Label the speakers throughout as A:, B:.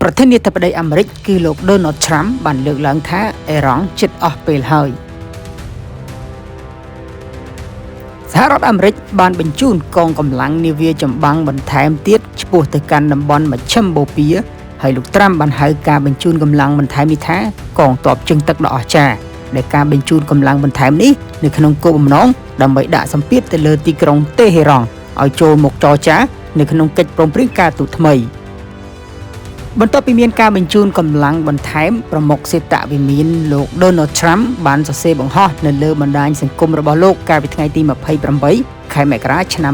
A: ប្រធានាធិបតីអាមេរិកគឺលោក Donald Trump បានលើកឡើងថាអេរ៉ង់ជិតអស់ពេលហើយសហរដ្ឋអាមេរិកបានបញ្ជូនកងកម្លាំងនាវាចម្បាំងបន្ថែមទៀតឆ្ពោះទៅកាន់តំបន់មជ្ឈិមបូព៌ាហើយលោកត្រាំបានហៅការបញ្ជូនកម្លាំងបន្ថែមនេះថាកងទ័ពជើងទឹកដ៏អស្ចារ្យដែលការបញ្ជូនកម្លាំងបន្ថែមនេះនៅក្នុងគោលបំណងដើម្បីដាក់សម្ពាធទៅលើទីក្រុងតេហេរ៉ង់ឲ្យចូលមកចរចានៅក្នុងកិច្ចព្រមព្រៀងការទូតថ្មីបន្ទាប់ពីមានការបញ្ជូនកម្លាំងបន្ថែមប្រមុខសេតវិមានលោក Donald Trump បានសរសេរបង្ហោះនៅលើបណ្ដាញសង្គមរបស់លោកកាលពីថ្ងៃទី28ខែមករាឆ្នាំ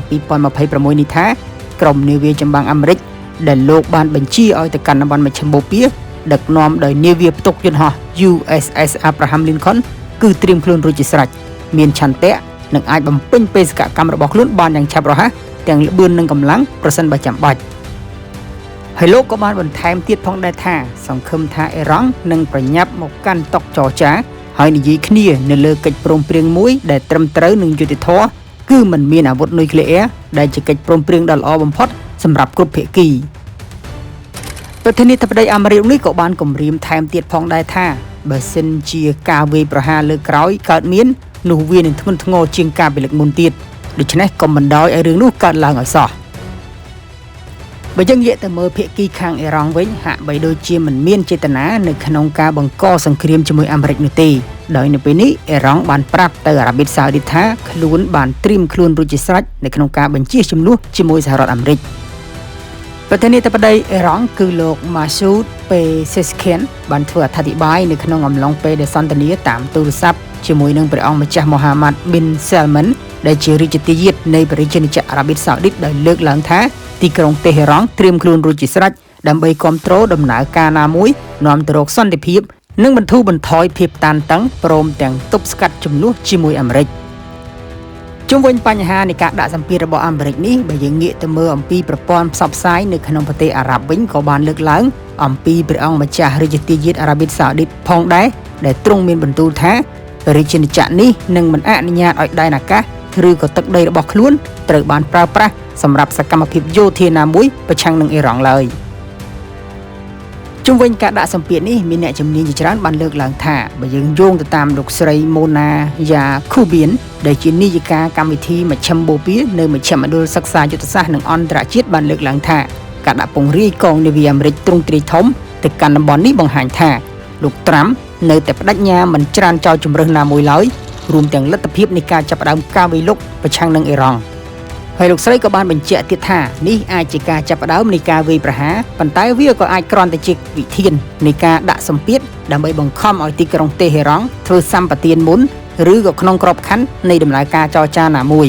A: 2026នេះថាក្រុមនាវាចម្បាំងអាមេរិកដែលលោកបានបញ្ជាឲ្យទៅកាន់តំបន់មជ្ឈិមបូព៌ាដឹកនាំដោយនាវាផ្ទុកយន្តហោះ USS Abraham Lincoln គឺត្រៀមខ្លួនរួចជាស្រេចមានឆន្ទៈនិងអាចបំពេញបេសកកម្មរបស់ខ្លួនបានយ៉ាងឆាប់រហ័សទាំងល្បឿននិងកម្លាំងប្រសិនបើចាំបាច់ហើយលោកក៏បានបន្ថែមទៀតផងដែរថាសង្ឃឹមថាអ៊ីរ៉ង់នឹងប្រញាប់មកកាន់តុចរចាហើយនិយាយគ្នានៅលើកិច្ចព្រមព្រៀងមួយដែលត្រឹមត្រូវនិងយុត្តិធម៌គឺមិនមានអាវុធនុយក្លេអ៊ែរដែលជាកិច្ចព្រមព្រៀងដ៏ល្អបំផុតសម្រាប់គ្រប់ភាគីប្រធានាធិបតីអាមេរិកនេះក៏បានគំរាមថែមទៀតផងដែរថាបើសិនជាការវាយប្រហារលើក្រោយកើតមាននោះវានឹងធ្ងន់ធ្ងរជាងការពិលឹកមុនទៀតដូច្នេះកុំបណ្ដោយឲ្យរឿងនោះកើតឡើងឲ្យសោះបើយើងងាកទៅមើលភាគីខាងអ៊ីរ៉ង់វិញហាក់បីដូចជាមិនមានចេតនានៅក្នុងការបង្កសង្គ្រាមជាមួយអាមេរិកនោះទេដោយនៅពេលនេះអ៊ីរ៉ង់បានប្រាប់ទៅអារ៉ាប៊ីសាអូឌីតថាខ្លួនបានត្រៀមខ្លួនរួចជាស្រេចនៅក្នុងការបញ្ជាចំនួនជាមួយសហរដ្ឋអាមេរិកប្រធានាធិបតីអ៊ីរ៉ង់គឺលោកម៉ាស៊ូត ពេសេស្ខៀនបានធ្វើអត្ថាធិប្បាយនៅក្នុងអំឡុងពេលដែលសន្ទនាតាមទូរស័ព្ទជាមួយនឹងព្រះអង្គម្ចាស់មូហាម៉ាត់ប៊ីនសាល់មិនដែលជារាជទាយាទនៃព្រះរាជាណាចក្រអារ៉ាប៊ីសាអូឌីតដោយលើកឡើងថាទីក្រុងតេហេរ៉ង់ត្រៀមខ្លួនរួចជាស្រេចដើម្បីគ្រប់គ្រងដំណើរការណាមួយនាំទៅរកសន្តិភាពនិងបន្ធូរបន្ថយភាពតានតឹងព្រមទាំងទប់ស្កាត់ចំនួនជាមួយអាមេរិកជុំវិញបញ្ហានៃការដាក់សម្ពាធរបស់អាមេរិកនេះបើយើងងាកទៅមើលអំពីប្រព័ន្ធផ្សព្វផ្សាយនៅក្នុងប្រទេសអារ៉ាប់វិញក៏បានលើកឡើងអំពីព្រះអង្គម្ចាស់រាជទាយាទអារ៉ាប៊ីសាអូឌីតផងដែរដែលទ្រង់មានបន្ទូលថាព្រះរាជាណាចក្រនេះនឹងមិនអនុញ្ញាតឲ្យដែនអាកាសឬក៏ទឹកដីរបស់ខ្លួនត្រូវបានប្រើប្រាស់សម្រាប់សកម្មភាពយោធាណាមួយប្រឆាំងនឹងអ៊ីរ៉ង់ឡើយជុំវិញការដាក់សម្ពាធនេះមានអ្នកជំនាញជាច្រើនបានលើកឡើងថាបើយើងយោងទៅតាមលោកស្រីម៉ូណាយ៉ាខូបៀនដែលជានាយិកាកម្មវិធីមជ្ឈិមបូព៌ានៅមជ្ឈមណ្ឌលសិក្សាយុទ្ធសាស្ត្រនិងអន្តរជាតិបានលើកឡើងថាការដាក់ពង្រាយកងនាវាអាមេរិកទ្រង់ទ្រាយធំទៅកាន់តំបន់នេះបង្ហាញថាលោកត្រាំនៅតែបដិញ្ញាមិនច្រានចោលជំរើសណាមួយឡើយរួមទាំងលទ្ធភាពនៃការចាប់ផ្ដើមការវាយលុកប្រឆាំងនឹងអ៊ីរ៉ង់ហើយលោកស្រីក៏បានបញ្ជាក់ទៀតថានេះអាចជាការចាប់ផ្ដើមនៃការវាយប្រហារប៉ុន្តែវាក៏អាចគ្រាន់តែជាវិធាននៃការដាក់សម្ពាធដើម្បីបង្ខំឲ្យទីក្រុងតេហេរ៉ង់ធ្វើសម្បទានមុនឬក៏ក្នុងក្របខ័ណ្ឌនៃដំណើរការចរចាណាមួយ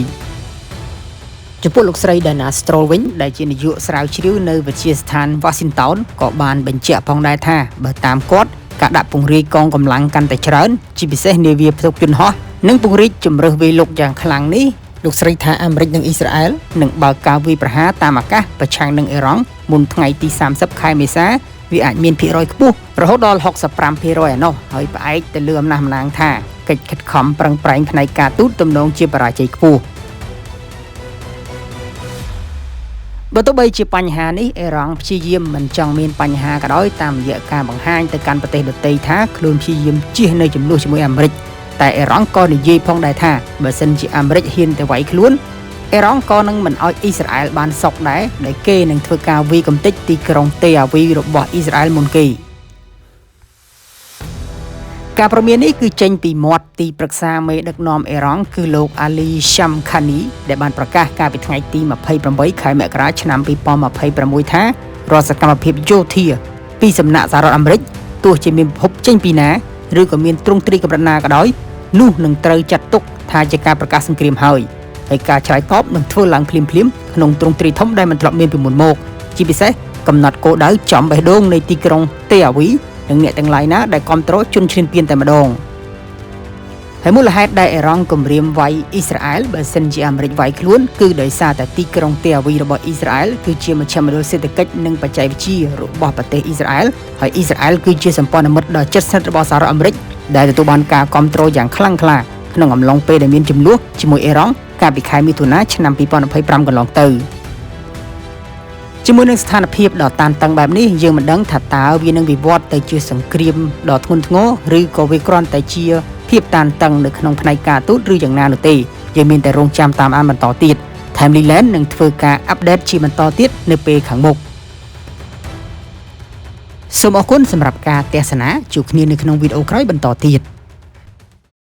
A: ចំពោះលោកស្រី Dana Stroll វិញដែលជានាយកស្រាវជ្រាវនៅវិទ្យាស្ថាន Washington ក៏បានបញ្ជាក់ផងដែរថាបើតាមគាត់ការដាក់ពង្រាយកងកម្លាំងកាន់តែច្រើនជាពិសេសនាវាផ្ទុកយន្តហោះនិងពង្រីកជម្រើសវាយលុកយ៉ាងខ្លាំងនេះលោកស្រីថាអាមេរិកនិងអ៊ីស្រាអែលនឹងបើកការវាយប្រហារតាមអាកាសប្រឆាំងនឹងអ៊ីរ៉ង់មុនថ្ងៃទី30ខែមេសាវាអាចមានភាគរយខ្ពស់រហូតដល់65%ឯណោះហើយផ្អែកទៅលើអំណះអំណាងថាកិច្ចខិតខំប្រឹងប្រែងផ្នែកការទូតទំនងជាបរាជ័យខ្ពស់បើទោះបីជាបញ្ហានេះអ៊ីរ៉ង់ព្យាយាមមិនចង់មានបញ្ហាក៏ដោយតាមរយៈការបង្ហាញទៅកាន់ប្រទេសដទៃថាខ្លួនព្យាយាមជៀសនៅចំនួនជាមួយអាមេរិកតែអ៊ីរ៉ង់ក៏និយាយផងដែរថាបើសិនជាអាមេរិកហ៊ានទៅវាយខ្លួនអ៊ីរ៉ង់ក៏នឹងមិនអោយអ៊ីស្រាអែលបានសុខដែរដែលគេនឹងធ្វើការវាយកម្ទេចទីក្រុងតេអាវីរបស់អ៊ីស្រាអែលមុនគេការព្រមាននេះគឺចេញពីមាត់ទីប្រឹក្សាមេដឹកនាំអ៊ីរ៉ង់គឺលោកអាលីសាំខានីដែលបានប្រកាសកាលពីថ្ងៃទី28ខែមករាឆ្នាំ2026ថារាល់សកម្មភាពយោធាពីសំណាក់សហរដ្ឋអាមេរិកទោះជាមានប្រភពចេញពីណាឬក៏មានទ្រង់ទ្រាយកម្រិតណាក៏ដោយនោះនឹងត្រូវចាត់ទុកថាជាការប្រកាសសង្គ្រាមហើយការឆ្លើយតបនឹងធ្វើឡើងភ្លាមៗក្នុងទ្រង់ទ្រាយធំដែលមិនធ្លាប់មានពីមុនមកជាពិសេសកំណត់គោលដៅចំបេះដូងនៃទីក្រុងតេអាវីនិងអ្នកទាំងឡាយណាដែលគ្រប់គ្រងជនឈ្លានពានតែម្ដងហើយមូលហេតុដែលអ៊ីរ៉ង់គំរាមវាយអ៊ីស្រាអែលបើសិនជាអាមេរិកវាយខ្លួនគឺដោយសារតែទីក្រុងតេអាវីរបស់អ៊ីស្រាអែលគឺជាមជ្ឈមណ្ឌលសេដ្ឋកិច្ចនិងបច្ចេកវិទ្យារបស់ប្រទេសអ៊ីស្រាអែលហើយអ៊ីស្រាអែលគឺជាសម្ព័ន្ធមិត្តដ៏ជិតស្និទ្ធរបស់សហរដ្ឋអាមេរិកដែលទទួលបានការគ្រប់គ្រងយ៉ាងខ្លាំងក្លាក្នុងអំឡុងពេលដែលមានចំនួនជាមួយអ៊ីរ៉ង់កាលពីខែមិថុនាឆ្នាំ2025កន្លងទៅ ជាមួយនឹងស្ថានភាពដ៏តានតឹងបែបនេះយើងមិនដឹងថាតើវានឹងវិវត្តទៅជាសង្គ្រាមដ៏ធ្ងន់ធ្ងរឬក៏វាគ្រាន់តែជាភាពតានតឹងនៅក្នុងផ្នែកការទូតឬយ៉ាងណានោះទេយើងមានតែរងចាំតាមអានបន្តទៀត Timely Land នឹងធ្វើការ update ជាបន្តទៀតនៅពេលខាងមុខសូមអរគុណសម្រាប់ការទស្សនាជួបគ្នានៅក្នុងវីដេអូក្រោយបន្តទៀត។